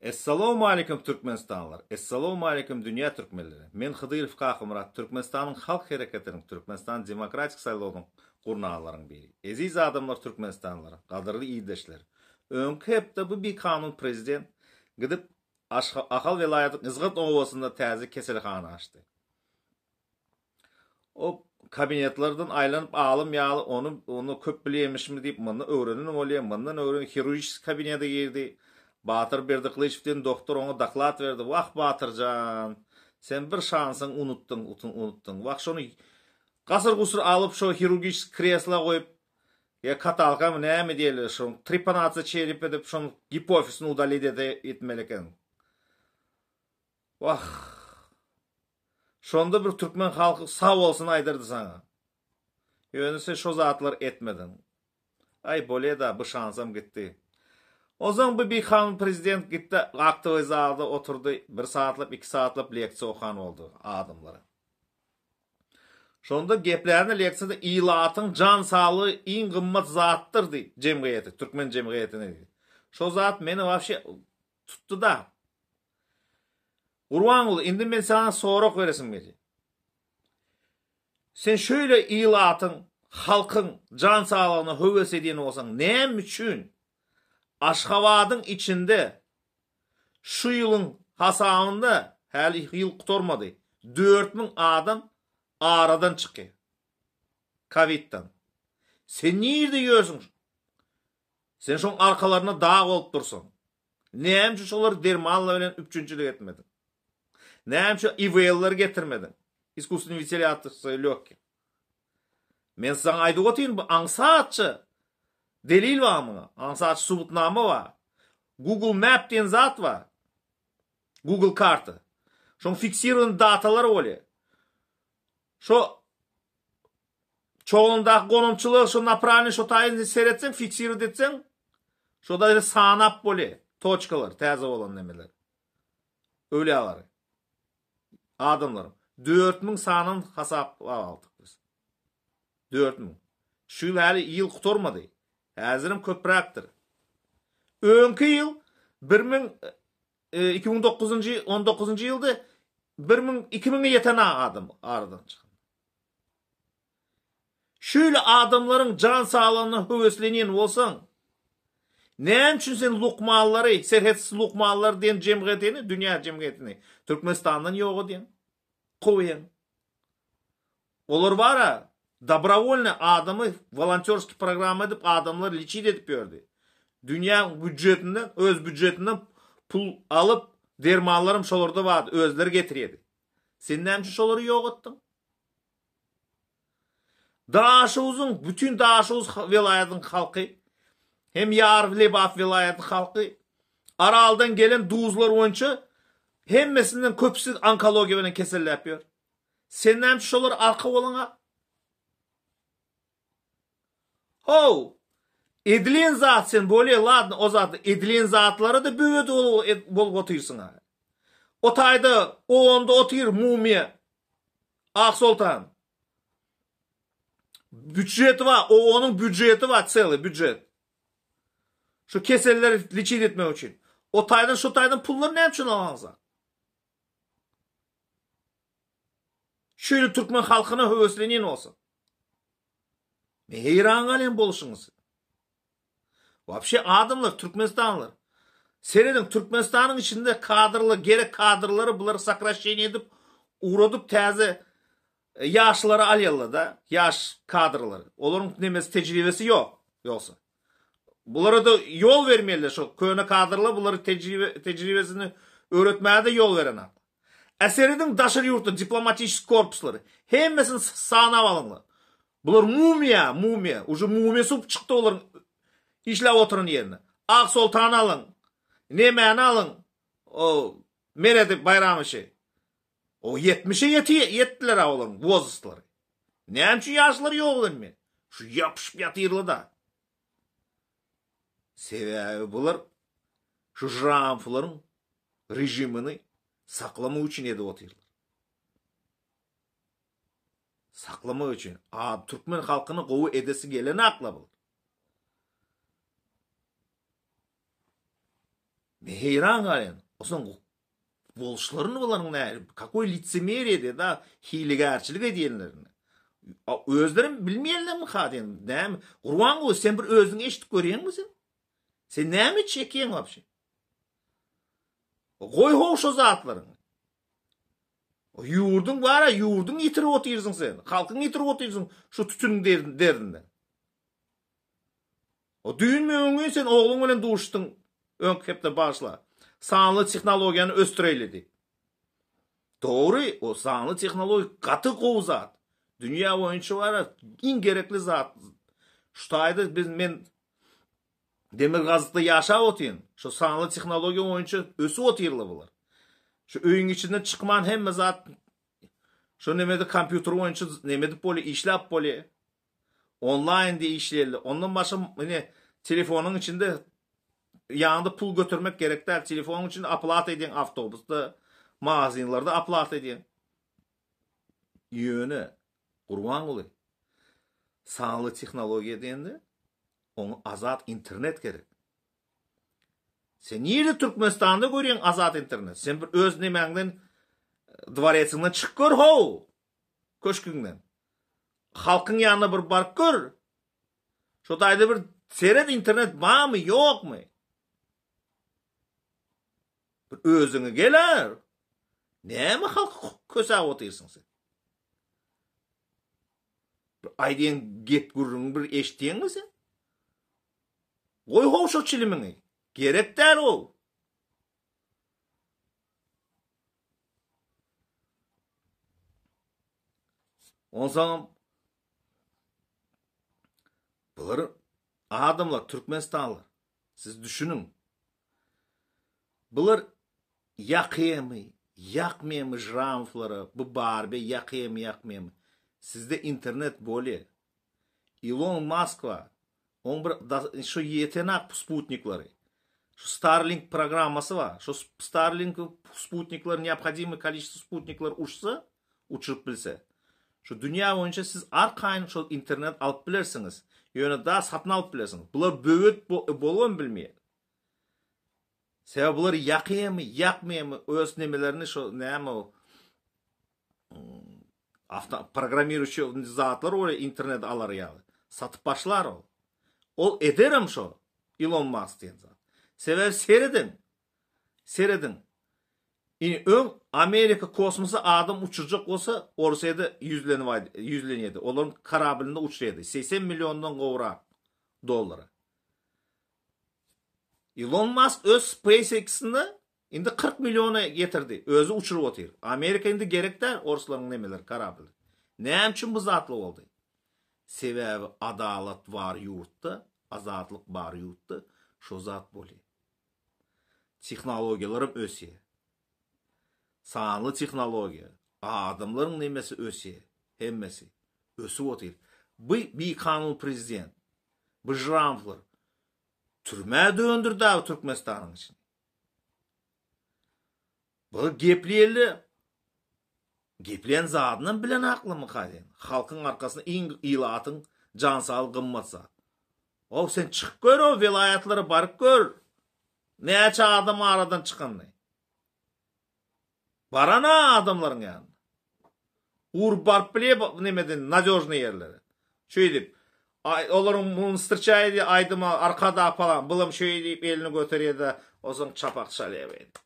Essalawmaleýkim Türkmenistanlylar! Essalawmaleýkim dünýä türkmenleri! Men Hydyrow Kakamyrat Türkmenistanyň Halk Hereketiniň Türkmenistan Demokratik saýlawynyň gurnanlaryň biri. Eziz adamlar Türkmenistanlylar, gadyrly ildeşler! Öňki hepde bu bikanun prezident gidip Ahal welaýatyň Yzgant obasynda täze keselhana açdy. O kabinetlerden aýlanyp alym ýaly ony ony köp bilýämişmi diýip mundan öwrenen bolýa, mundan öwren hirurgiçeskiý kabinete girdi. Batyr Berdikylyçew diýen doktor oňa doklad berdi. Wah Batyr jan, sen bir şansyň unutdyň, unutdyň. Wah şony gasyr-gusur alyp şo hirurgiçeskiý kresla goýup ýa katalkamy näme diýerler şoň trepanasiýa çerip edip şoň gipofizini udalit etmeli eken. Wah. Şonda bir türkmen halky sag bolsun aýdardy saňa. Ýöne sen şo zatlary etmediň. Aý bolýada bu şansam gitdi. Onsoň bu bikanun prezident gitdi aktowy zalda oturdy bir saatlap iki saatlap leksiýa okan boldy adamlara. Şonda geplärine leksiýada ilatyň jan saglygy iň gymmat zatdyr diý jemgyýeti türkmen jemgyýetine diý. Şo zat meni wapşe tutdy-da. Gurbanguly, indi men saňa sorag beresim gelýär. Sen şöyle ilatyň, halkyň jan saglygyna höwes edýän bolsaň, näme üçin Aşgabadyň içinde şu ýylyň hasabynda, häli ýyl gutarmady, 4000 adam aradan çykýar? Kowidden. Sen nirde ýörsüň? Sen şoň arkalarynda dag bolup dursuň. Näme üçin şolary dermanlar bilen üpjünçilik etmediň? Näme üçin IVL-leri getirmediň? Iskusstvennyý wentilýasiýa lýogkiý. Men saňa aýdyp otyryn, bu aňsatça delil bar muňa. Aňsatça subutnama bar. Google Map diýen zat bar. Google karta. Şoň fiksirowany datalary bolýar. Şo Çogandaky gonamçylyga şo napralny şo taýyny seretseň fiksirowat etseň şo da sanap bolýa toçkalar täze bolan nemeler öwlýalary adamlaryň 4000 sanyn hasaplap aldyk biz 4000 şu ýyl häli ýyl gutarmady häzirem köpräkdir öňki ýyl 1000 2009-njy 19-njy ýylda 1000 2000-e ýeten adam aradan çykan. Şeýle adamlaryň jan saglygyna höweslenýän bolsaň, näme üçin sen lukmanlary, serhetsiz lukmanlar diýen jemgyýetini, dünýä jemgyýetini Türkmenistandan ýok edýäň, kowýaň? Olar bar-a, dobrowolnyý adamy wolonterskiý programma edip adamlary liçit edip ýördi. Dünýä býudjetinden, öz býudjetinden pul alyp, dermanlaram şolarda bardy, özleri getirýärdi. Sen näme üçin şolary ýok etdiň? Daşoguzyň, bütin Daşoguz welaýatynyň halky hem ýar Lebap welaýatynyň halky Araldan gelen duzlar boýunça hemmesinden köpüsi onkologiýa bilen keselläp ýör. Sen näme üçin şolara arka bolaňa? How! Edilen zat sen bolýa ladno o zat edilen zatlara-da böwet bolup otyrsyň-a. O taýda onda otyr mumyýa Aksoltan. Býudžeti bar, OON-yň býudžeti bar, çely býudžet. Şu keselleri liçit etmek üçin. O taýdan şu taýdan pullary näme üçin alaňyzak? Şeýle türkmen halkyna höweslenýän bolsa. Men heýran galýan bolşuňyz. Wapşe adamlar Türkmenistanlylar. Serediň Türkmenistanyň içinde kadrlar gerek kadrlary bular sokraşeniýe edip ugradyp täze e, ýaşlary alýarlar da ýaş kadrlary. Olaryň nemesi tejribesi ýok ýogsa. Bulara da ýol bermeliler şo köne kadrlar bulary tejribe tejribesini öwretmäge de ýol berenak. Ä serediň daşary ýurtda diplomatiçeskiý korpuslary. Hemmesini sanap alyňlar. Bular mumyýa, mumyýa. Uje mumyýa sup çykdy olaryň işläp oturan ýerine. Aksoltany alyň. Nemäni alyň. O Meredi Baýramowiçi. O 70-e ýeti ýetdiler-ä olaryň wozrastlary. Näme üçin ýaşlary ýok indi? Şu ýapyşyp ýatyrlar-da. Sebäbi bular şu žramflaryň režimini saklamak üçin edip otyrlar. Saklamak üçin. A türkmen halkyny gowy edesi gelenakla bu. Men heýran galýan. Osaň boluşlaryny bularyň nähili, kakoý licemerие diýdi, da, hilegärçilik edýänlerini. Özlerem bilmeýänlermi-ha diýen, näme, Gurbanguly sen bir özüň eşidip görýäňmi sen? Sen näme çekýäň wapşe? Goý how şo zatlaryňy. Ýurduň bar-a, ýurduň ýitirip otyrsyň sen. Halkyň ýitirip otyrsyň şu tütüniň derdinden. O düýn mi öňňin sen ogluň bilen duşduň öňki hepde bagyşla. Sanly tehnologiýany ösdüreýli diýip. Dogry, o sanly tehnologiýa gaty gowy zat. Dünýä boýunça bar-a iň gerekli zat. Şu taýda biz men Demirgazykda ýaşap otyryn. Şu sanly tehnologiýa boýunça ösüp otyrlar bular. Şu öýüň içinden çykman hemme zat şu nemede kompýuter boýunça neme edip bolýar, işläp bolýar. Onlaýn diýip işleýärler. Ondan başga ine telefonyň içinde ýanyňda pul götermek gerek däl. Telefonyň içinde oplata edýäň awtobusda, magazinlerde oplata edýäň. Ýöne Gurbanguly sanly tehnologiýa diýende Oňa azat internet gerek. Sen nirde Türkmenistanda görýäň azat internet? Sen bir öz nemäňden dworesiňden çyk gör how. Köşküňden. Halkyň ýanyna bir baryp gör. Şo taýda bir seret internet barmy, ýokmy? Bir özüňe geler. Näme halky kösäp otyrsyň sen? Bir aýdýan gep gürrüňi bir eşitýäňmi sen? Goý how şo çilimiňi. Gerek däl ol. Onsoňam bular adamlar türkmenistanlylar. Siz düşüniň. Bular ýakýamy, ýakmaýamy žramflara, bu barbe ýakýamy, ýakmaýamy. Sizde internet bolýa. Ilon Mask bar. Oň bir şu ýetenak sputniklary. Şu Starlink programmasy bar. Şu Starlink sputnikler neobhodimyý koliçestwo sputnikler uçsa, uçuryp bilse. Şu dünýä boýunça siz arkaýyn şol internet alyp bilersiňiz. Ýöne da satyn alyp bilersiňiz. Bular böwet bolubam bilmeýär. Sebäbi bular ýakýamy, ýakmaýamy öz nemelerini şo näme o awto programmiruýuşy zatlar bolýar internet alar ýaly. Satyp başlar ol. Ol ederem şo Elon Musk diýen zat. Sebäbi serediň. Serediň. Indi öň Amerika kosmosa adam uçurjak bolsa Orsýede ýüzlenip ýüzlenýärdi. Olaryň korablynda uçurýardy. 80 milliondan gowrak dollara. Elon Musk öz SpaceX-inde indi 40 milliona getirdi. Özi uçuryp otyr. Amerika indi gerek däl orslaryň nemeleri, korably. Näme üçin bu zatly boldy? Sebäbi adalat bar ýurtda, azatlyk bar ýurtda şo zat bolýar. Tehnologiýalaram ösýär. Sanly tehnologiýa, adamlaryň nemesi ösýär, hemmesi ösüp otyr. Bu bikanun prezident, bu žramflar türmä döndürdi abi Türkmenistanyň içini. Bu gepleýeli gepleýän zadynam bilen aklymyka diýen. Halkyň arkasynda iň ilatyň jan saglygy gymmat zat. Ow sen çykyp gör o welaýatlara baryp gör. Näçe adam aradan çykanyny. Barana adamlaryň ýanyna. Urup baryp bilýär nemeden nadýožnyý ýerlere. Şeýdip olaryň muny strçaý diýip aýdyma arkadag falan bulam şeýdip elini göterýär-de onsoň çapak çalýar beýdip.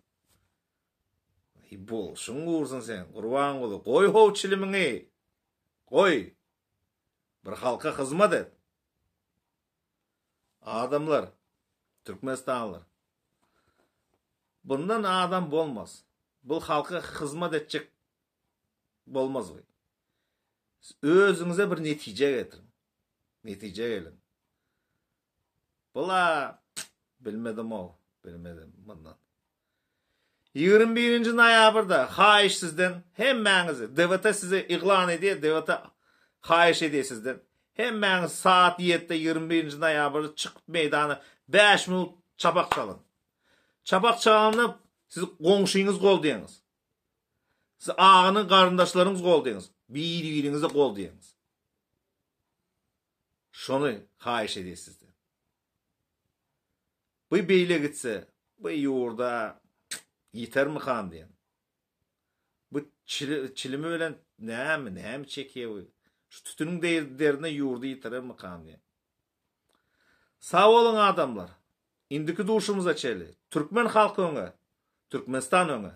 Eý bolşuň gursun sen Gurbanguly goý how çilimiňi. Goý. Bir halka hyzmat et. Adamlar, Türkmenistanlylar. Bundan adam bolmaz. Bu halka hyzmat etjek bolmaz bu. Özüňize bir netije getiriň. Netije geliň. Bula bilmedim-ow, bilmedim bundan. 21-nji noýabrda haýyş sizden hemmäňizi DWT size yglan edýär DWT haýyş edýär sizden hemmäňiz saat ýedide 21-nji noýabrda çykyp meýdana 5 minut çapak çalyň. Çapak çalanda siz goňşyňyz goldaýaňyz. Siz aganyň garyndaşlaryňyz goldaýaňyz. Bir-biriňizi goldaýaňyz. Şony haýyş edýär sizden. Bu beýle gitse. Bu ýurda ýetermikan diýen. Bu çilimi bilen näme, näme çekýär bu? Şu tütüniň derdine ýurdy ýitirermikan diýen. Sag boluň adamlar. Indiki duşumyza çenli. Türkmen halky öňe. Türkmenistan öňe.